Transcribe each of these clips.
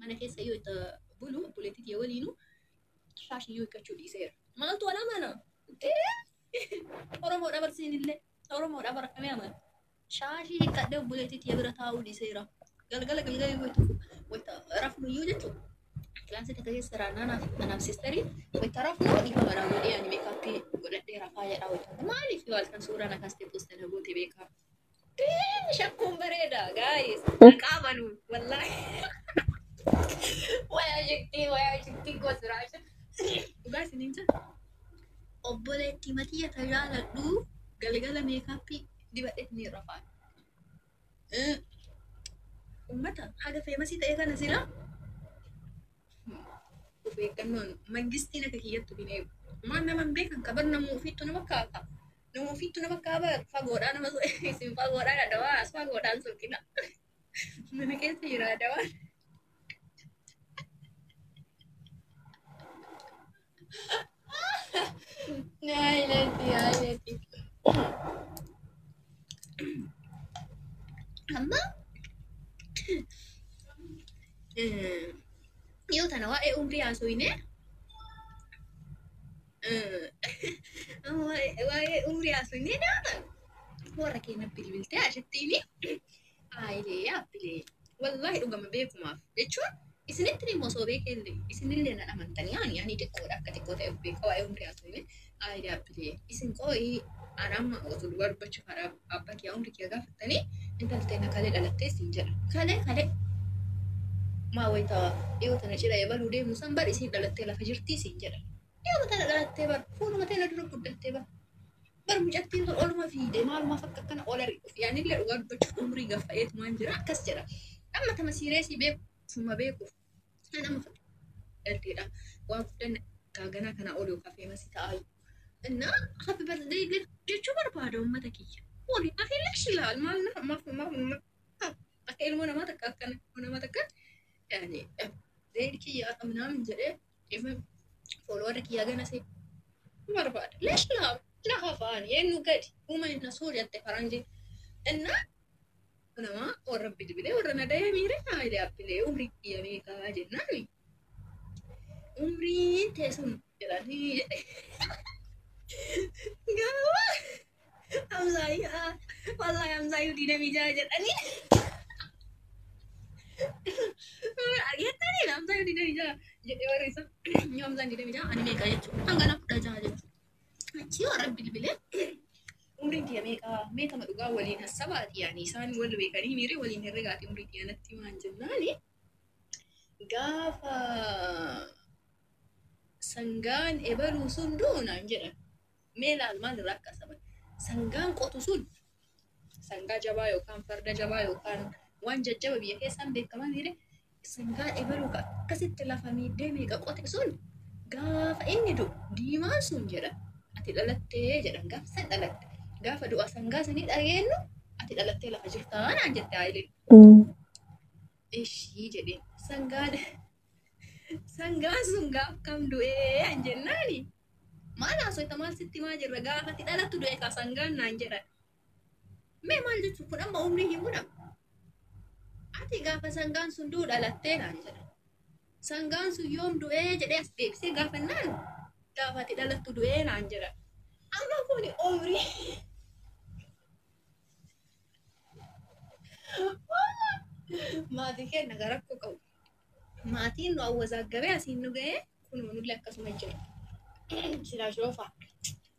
Mana keessa yoo itti bulu obboleettii tiyya waliinuu shaashii yoo hiikkachuu dhiiseera. Maaltu wal amana? Oromoodha barsiin illee. Oromoodha bara akkamii amana? Shaashii hiikkadhee obboleettii tiyya bira taa'uu dhiiseera. Galgala galgala yoo itti wayita rafnu iyyuu jechuudha. Kilaasii takka keessa raanaanaaf anaaf siistarii wayita rafnu dhiifa manaa godhee ani meekaappii godhadhee rafaa jedhaa wayita. Maaliif yoo halkan suuraa na kaastee poostii na goote beekaa? Shakkuun bareeda gaayis. Maqaa banuu wallaahi. Wayaa jiktii wayaa jiktii gosiraa. Dhugaa isiniin jedha. Obboleettii matiyya tajaaladhu galgala meekaappii dibadhee ni rafaa. Uummata haga feemasii ta'e kana sila of eeggannoon mangistiin akka kiyyattu hin eegu. Maal nama hin beekan kabar nama ofiittu nama kaaka. Nama ofiittu nama kaaba fagoodhaa nama isin fagoodhaa dawaa as fagoodhaan soqina. Mana keessa jira dawaan. Ayileetti ayileetti. Amma yoo tana waa'ee umrii haasofne waa'ee umrii haasofne daatan warra keenya bilbiltee ashittiin ayilee abbilee wallaahi dhugama beekumaaf jechuun isinitti immoo osoo beekellee isinillee nan amantanii ani ani xiqqoodha akka xiqqoo ta'e beeka waa'ee umrii haasofne ayilee abbilee isin qooyi ani amma osoo dhugaa dubbachuuf haadha abbaa kiyyaa umrii kiyya gaafattanii intaltee na kalee dhalattee isin jedha kalee kalee maa wayita dhiyoo tana cidha eebaluu deemnu san bar isiin dhalattee lafa jirtii isin jedha. Dhiyoo tana dhalattee bar fuuluma tana dura guddattee bar. Bar mucattiin tun oluma fiide maalumaaf akka akkana ol ari'uuf yaanillee dhugaa dubbachuuf umrii gaffa'eetumaan jira akkas jedha. Amma tama siireesii beekuma beekuuf kan amma fakkii waan guddanne gaaganaa kana ol yookaan feemasii ta'aa. Innaa happy birthday jechuu barbaada uummata kiyya. Wali afi laal maal maaf maaf akka ilmoo namaa takka akka ilmoo namaa takka yaani zeed kiyya akka minaamin jedhee even follower kiyya gana see barbaada. Lesh laa lafa fa'aan eenyu gadi uuma inni soo jette faranjii. Innaa nama warra bilbilee warra nadayee miire haayilee abbilee umrii kiyya meeqaa jennaan umriin teessun jedhanii jedhe. Gaafa Hamzaayyuu wallaahi Hamzaayyuu 26 jedhanii. Argettanii Hamzaayyuu 26 jedhee warri isa yoo Hamzaan 26 ani meeqa jechuudha hangana 16 jechuudha. Achii warra bilbilee umriin kiyya meeqaa meetama dhugaa waliin hassabaati yaani isaan wal beekanii miiree waliin herregaati umrii kiyya natti maan jennaani gaafa sangaan ebaluu sun du'u naan jedhan mee laal maal irraa akka saban sangaan qotu sun sangaa jabaa yookaan farda jabaa yookaan waan jajjaba biyya keessaan beekamaa miire sangaa ebaluu akkasitti lafa miiddee meeqa qote sun gaafa inni du'u diimaan sun jedhan ati dhalattee jedhan gaafa san dhalatte gaafa du'a sangaa sanii dhageenyu ati dhalattee lafa jirtaa naan jette haayileen. Ishii jedheen sangaan sangaan sun gaaf kam du'ee an jennaani maal haasofta maal sitti maa jirra gaafa ati dhalattu du'e kaa sangaan naan jedhan. Mee maal jechuun kun amma umrii himuna ati gaafa sangaan sun du'u dhalattee naan jedhan. Sangaan sun yoom du'ee jedhee as deebisee gaafannaan gaafa ati dhalattu du'ee naan jedhan. Amma kun umrii maatii keenya gara rakkoo qabu. Maatiin nu awwazaagabee asiin nu ga'ee kunuma nullee akkasuma jira. Jira shoofa.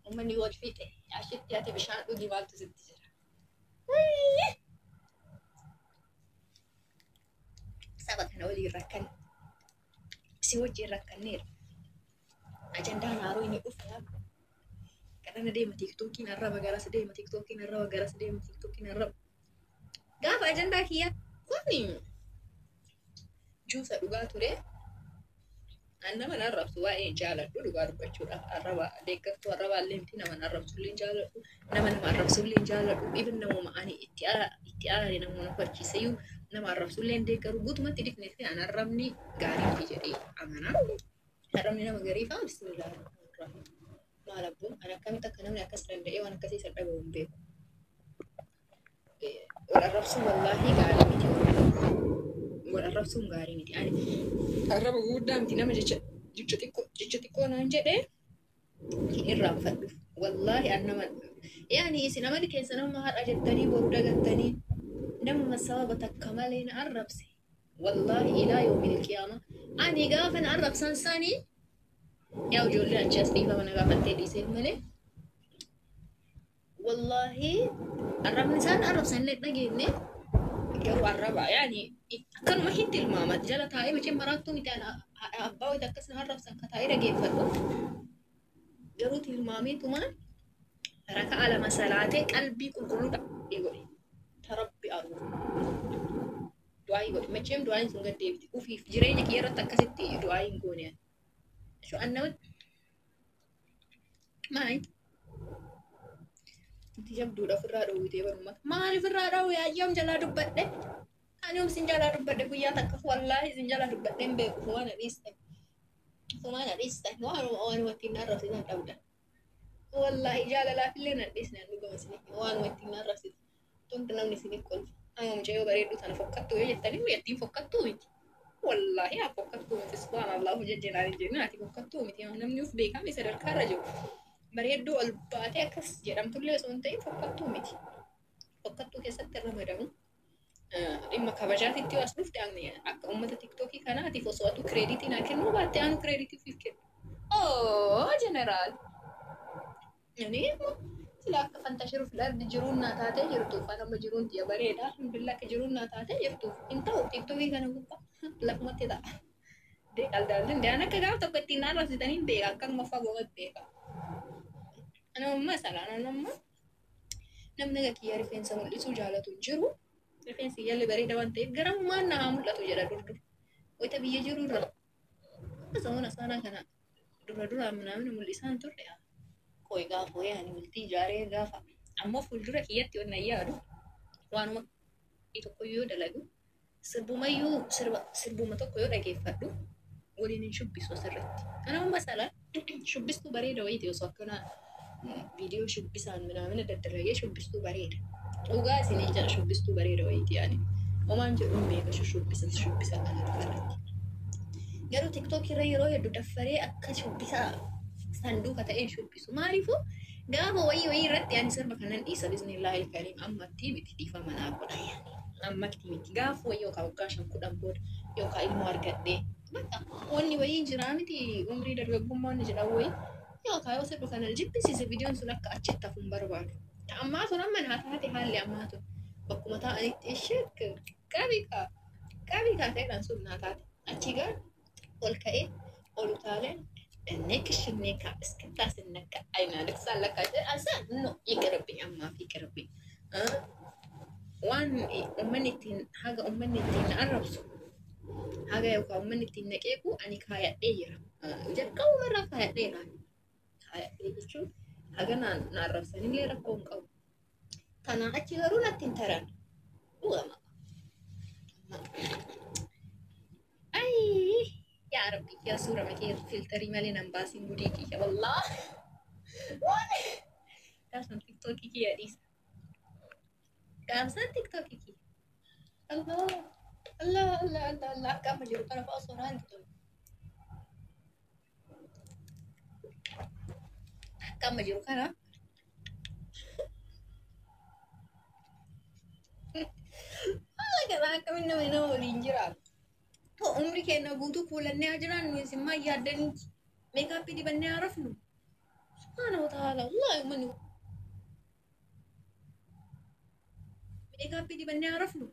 Uummanni wal fixe. Ashitti ati bishaan dhugi maaltu sitti jira. Saba kana waliin rakkanne. Si wajjin rakkanneera. Ajandaan haaroo inni dhufe yaa. Kadhana deema tiiktookiin arraba garas deema tiiktookiin arraba garas deema tiiktookiin arraba. Gaafa ajandaa kiyya kun juusa dhugaa ture. An nama na arrabsu waa'ee jaaladhu dhugaa dubbachuudhaaf arraba deeggartuu arraba illee miti nama na arrabsu illee jaaladhu nama nama arrabsu illee jaaladhu even namuma ani itti aare nama na barchiiseyyuu nama arrabsu illee deeggaru guutumatti definitely an arrabni gaarii miti jedhee amana. Arrabni nama garii fa'a bismillaahi maal abbuun ani akkamitti akka namni akkas danda'ee waan akkasii isa dhagahu hin beeku. Wal arrabsuun wallaahi gaarii miti. Wal arrabsuun gaarii miti. Ani arraba gurguddaa miti nama jecha jecha xiqqoo jecha xiqqoo naan jedhee hin irraanfadhu. Wallaahi an nama yaani isin amali keessa nama har'a jettanii boru dagattanii nama sababa takka malee na arrabse. Wallaahi ilaa yoomil qiyaama. Ani gaafa na arrabsan sanii yaa ijoollee achi as dhiifama na gaafattee dhiiseef malee. Wallaahi arrabni isaan arrabsan illee dhageenye garuu arraba yaani akkanuma hin tilmaama jala taa'ee macheen maraattuu miti ana haadha abbaa wayita akkas na arrabsan ka taa'ee dhageeffadhu. Garuu tilmaameetumaan raka'a lama salaatee qalbii qulqulluudha godhe. Tarabbi aru. Du'aayii godhe. Macheem du'aayiin sun gad deebiti. Ufiif jireenya kiyya irratti akkasitti du'aayii hin goone. An namatti maal? Inti jabduudha ofirraa dhowwitee barummaa. Maal ofirraa dhowwee ayyaam jalaa dubbadhe? Ani yoom sin jalaa dubbadhe guyyaa takka wallaahi sin jalaa dubbadhe hin beeku. Fumaa na dhiiste. Fumaa na dhiiste. Waanuma ittiin narrabsitan dhabda. Wallaahi jaalalaaf illee na dhiisne dhugama isin waanuma ittiin narrabsitan. Tuntu namni isiniif kolfa. Amma mucayyoo bareedduu tana fokkattuu yoo jettanii mucattiin fokkattuu miti. Wallaahi haa fokkattuu miti. Subhaanallah jejjenaan hin jennu ati fokkattuu miti. Namni of beekame sadarkaa irra jiru. Bareedduu ol baatee akkas jedhamtullee osoo hin ta'in fokkattuu miti. Fokkattuu keessatti ramadamu. Dhimma kabajaatitti yoo as dhufte akka uummata tiktookii kanaatiif osoo atu kireeditii naa kennuu baatte anu kireeditii ofiif kennu. Oo jeneraal. Yani sila akka fantashiruuf lardi jiruun naa taatee jirtuuf an amma jiruun tiya bareeda alhamdulillah akka jiruun naa taatee jirtuuf hin ta'u tiktookii kana gubbaa lafumatti ta'a. Deeqaldaalli an akka gaaf tokko ittiin arrabsitanii beeka akkanuma fagoo beeka. Ana amma salaan amma namni akka kiyya rifeensa mul'isuu jaalatu hin jiru. Rifeensi jalli bareeda waan ta'eef garamummaan naa mul'atu jedha dur dur. Wayita biyya jiru irra. Akkasuma saanaa kana dura duraan namni mul'isaan turre. Qoy gaafa wayii ani bultii ijaaree gaafa ammoo fuuldura kiyyatti onna yaadu waanuma tokko yoo dalagu sirbumayyuu sirbuma tokko yoo dhageeffadhu waliin hin shubbisu asirratti. Kanaaf masalaan shubbistuu bareeda wayiiti osoo akkana viidiyoo shubbisaan minaamina daddalagee shubbistuu bareeda. Dhugaa isinii jedha shubbistuu bareeda wayiiti yaani. Homaan jedhuun beeka shubbisa shubbisa kana irratti. Garuu tiktook irra yeroo hedduu daffaree akka shubbisaa sanduuqa ta'een shubbisu. Maaliifuu gaafa wayii wayii irratti ani sirba kanan dhiisa bismillaahi kariim ammatti miti dhiifama naa godha yaani. Ammatti miti gaafa wayii yookaan waggaa 5 10 booda yookaan ilmoo argadhee bakka wanni wayii jiraa miti umrii dargaggummaa ni jedhan wayii yookaan yoo sirba kana jibbisiise viidiyoon sun akka achitti hafuun barbaadu. Ammaa sun amma naa taate haalli ammaa tun bakkuma taa'anitti ishee qabii kaa qabii kaa ta'edhaan sun naa taate achi gaa ol ka'ee ol utaaleen ኔክሽኔካ እስክታ ስነካ አይና ልክሳለካ አሳ ኖ ይቅርብኝ፣ ammaaf ይቅርብኝ። Waan uummanni ittiin haga uummanni ittiin na arrabsu haga yookaan uummanni ittiin na qeequ ani kaayadhee jira. Jalqabuma irraa kaayadheera. Kaayadhee jechuun haga na arrabsanillee rakkoo hin qabu. Kanaa achi garuu natti hin taran. Dhugama. Ayii yaa Rabbi yaa suura makee filtarii malee nan baasin gudii kiyya wallaa. Gaafsan tiktookii kiyya dhiisa. Gaafsan tiktookii kiyya. Allah Allah Allah Allah Allah akka amma jiru kana fa'a suuraan itti tolu. Akka amma jiru kana. Haala kana akkamiin nama nama waliin jiraatu. Umri keenya guutuu kuulannee haa jiraannu isin maal yaaddaniiti? Meekaappii dibannee haa rafnu. Subhaana wa ta'ala wallaahi uummanni meekaappii dibannee haa rafnu.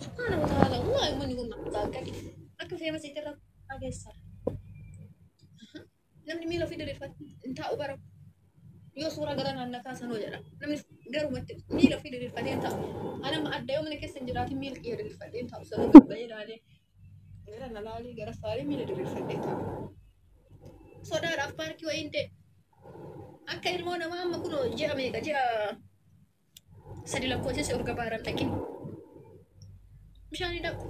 Subhaana wa ta'ala wallaahi uummanni kun akka feemasiitti irra keessa. Namni miila ofii diriirfatee hin taa'u bara. Yoo suuraa gara naannaa kaasanoo jedha. Namni garumatti miila ofii diriirfatee hin taa'u. Ani amma adda yoo mana keessa hin jiraatin miila kiyya diriirfadhee hin taa'u. Sana gabba'ee ilaalee gara na laalee gara saalee miila diriirfadhee taa'u. Sodaadhaaf paarkii wayiin ta'e. Akka ilmoo namaa amma kun ji'a meeqa ji'a 3 lakkoofsise urga baaran dhaqin. Bishaan dhaqu.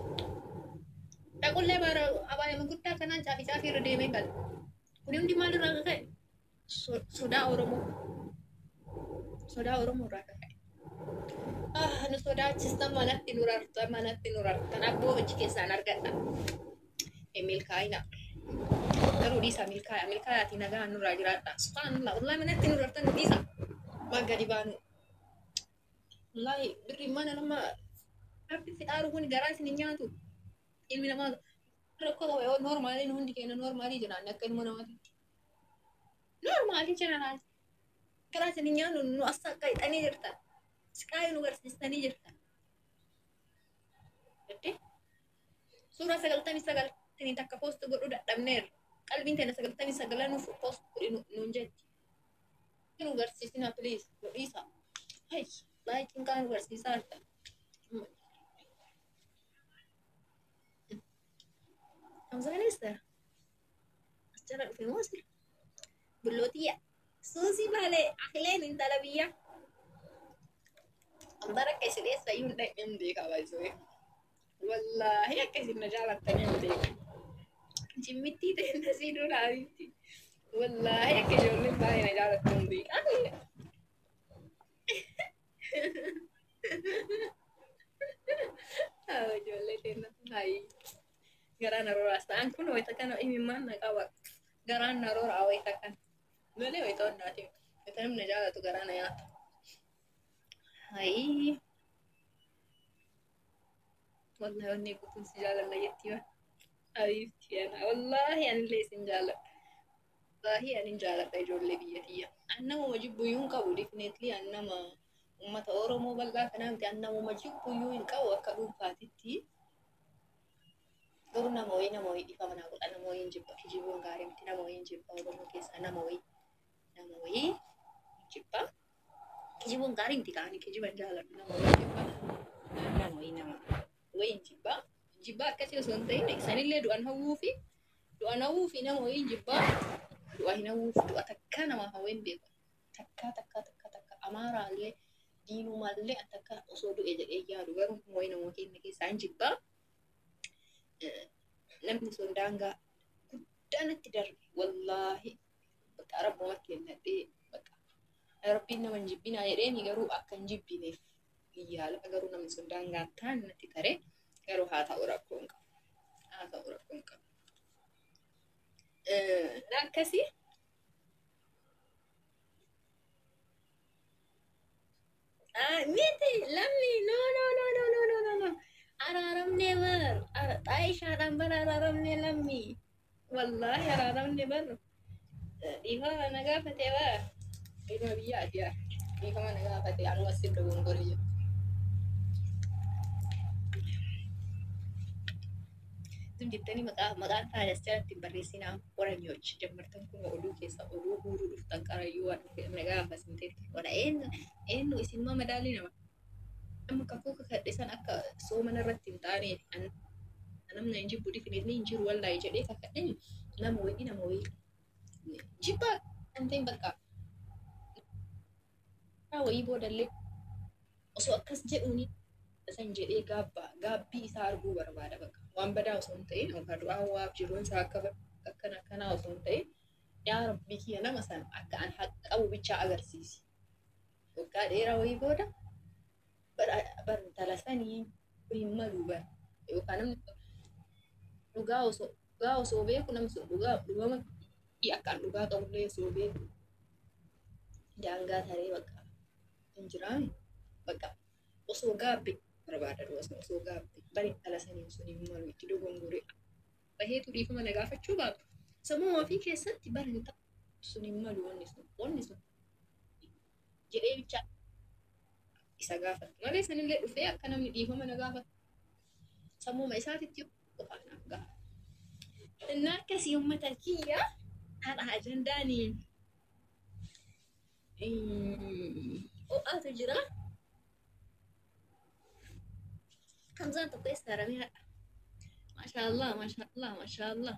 Dhaqullee baara abaayama guddaa kanaan caafii caafii irra deemee gala. Kun hundi maalirraa akka ka'e? Sodaa Oromoo. Sodaa Oromoo irraa akka ka'e. Ah, nu sodaachistan, manatti nu rartan, manatti nu rartan. Abboo, hojii keessaan argadha. Milkaa'ina. Garuu dhiisa, milkaa'aa milkaa'aatii nagaan nurraa jiraadha. Subhaanallah, wallahi manatti nu rartan, nu dhiisa. Maa gadi baanu. Wallahi birri mana nama rabbi fixaaru kun garaa isin hin nyaatu. Ilmi namaa rakkoo qaba yoo normaalii nu hundi keenya normaalii jiraanne akka ilma namaatitti. Normaalii jiraanne. Garaa isin hin nyaannu, nu as akka hixanii jirtan. Siqaayii nu garsiistanii jirtan. Suuraa 99 takka post godhuu dadhabneerra. Qalbiin teenya 99 nuuf post godhi nuun jetti. Nu garsiisina, please, nu dhiisa. Hay, baay'ee cinqaa nu garsiisaa jirtan. Hamzaanis as jala dhufe moo sila? Bullootiyya. Suusii malee akileen intala biyya. Bara akka isin eessa iyyuu hin dhaqne hin beekaa baay'isuu. Wallaahi akka isin na jaalattanii hin beeku. Jimmittii ta'e nasii duraanitti. Wallaahi akka ijoolleen baay'ee na jaalattu hin beeku. Ijoollee teenya hayi. Garaan na roraas ta'an kun wayita kana imimmaan na qaba. Garaan na roraa wayita kana. Malee wayita onnaati. Wayita namni na jaalatu garaa na nyaata. Hayi. Wallahi wanni guutuun si jaalanna jetti waan. Habiibti ana. Wallahi anillee isin jaaladha. Wallahi anin jaaladha ijoollee biyya tiyya. An namuma jibbuyyuu hin qabu, definitely an nama uummata Oromoo bal'aa kanaa miti, an namuma jibbuyyuu hin qabu akka dhuunfaatitti. Garuu nama wayii dhiifama naa godha, nama wayii hin jibba, kijibuun gaarii miti, nama wayii hin jibba, Oromoo keessaa nama wayii hin jibba. Kijibuun gaarii miti, kaani kijiban jaaladhu, nama wayii jibba. Nama wayii hin jibba. Jibba akkasii osoo hin ta'in sanillee du'an hawwuu fi nama wayii hin jibba. Du'a hin hawwuuf, du'a takkaa namaaf hawwee hin beeku. Takkaa takkaa takkaa takka Amaaraallee diinumaallee an takka osoo du'e jedhee yaadu, garuu wayii nama keenya keessaa hin jibbaa. Namni sun daangaa guddaa natti darbe, wallaahi bakka rabbuma kennadhee, bakka rabbiin nama hin jibbinaa jedheeni, garuu akka hin jibbineef yaala, garuu namni sun daangaa taan natti tare, garuu haa ta'u, rakkoo hin qabu. Haa ta'u, rakkoo hin qabu. Na akkasii. Miti lammi, no, no, no, no, no, no, no, no, araaramnee bar, xaayishaadhaan bar araaramnee lammi, wallaahi araaramne bar, dhiifama na gaafate bar, ilma biyyaati yaa, dhiifama na gaafate, anuma sin dogongore jedhu. Tun jettanii maqaan taayas jalatti hin barreessinaa, qoranyoch jammartan kun oduu keessa oduu guuruu dhuftan, qarayyuu waan dhufe na gaafa sin ta'e wala eenyu eenyu isinuma madaalii nama. Amma kakuu kakadhe san akka soomana irratti hin taaneef, namni hin jibbu definitely hin jiru, wallaahi jedhee kakadhe, nama wayii jibba kan ta'in bakka wayii boodallee osoo akkas jedhuuni san jedhee gaabba gaabbii isaa arguu barbaada, bakka waan badaa osoo hin ta'in, yookaan du'aa waaf jiruun isaa akka akkana akkanaa osoo hin ta'in, yaa rabbii kiyya, nama san akka an haqa qabu bichaa agarsiisi. Waggaa dheeraa wayii booda bar intala sanii hin malu bar, yookaan namni dhugaa osoo beeku, namni sun dhugaa dhugama akka an dhugaa qabullee osoo beeku daangaa taree bakka hin jiraani, bakka osoo gaabbe barbaada, osoo gaabbe bari intala saniin sun hin malu, itti dogongore baheetu dhiifama na gaafachuu baatu, sammuu ofii keessatti bari intala sun hin malu, wanni sun jedhee bichaa isa gaafatu malee, sanillee dhufee akka namni dhiifama na gaafatu sammuma isaatitti qofaa naaf gaha. Innaa akkasii uummata kiyya, har'a ajandaan ho'aatu jira. Hamzaan tokko eessa haramee hadha? Maashaallah, maashaallah, maashaallah.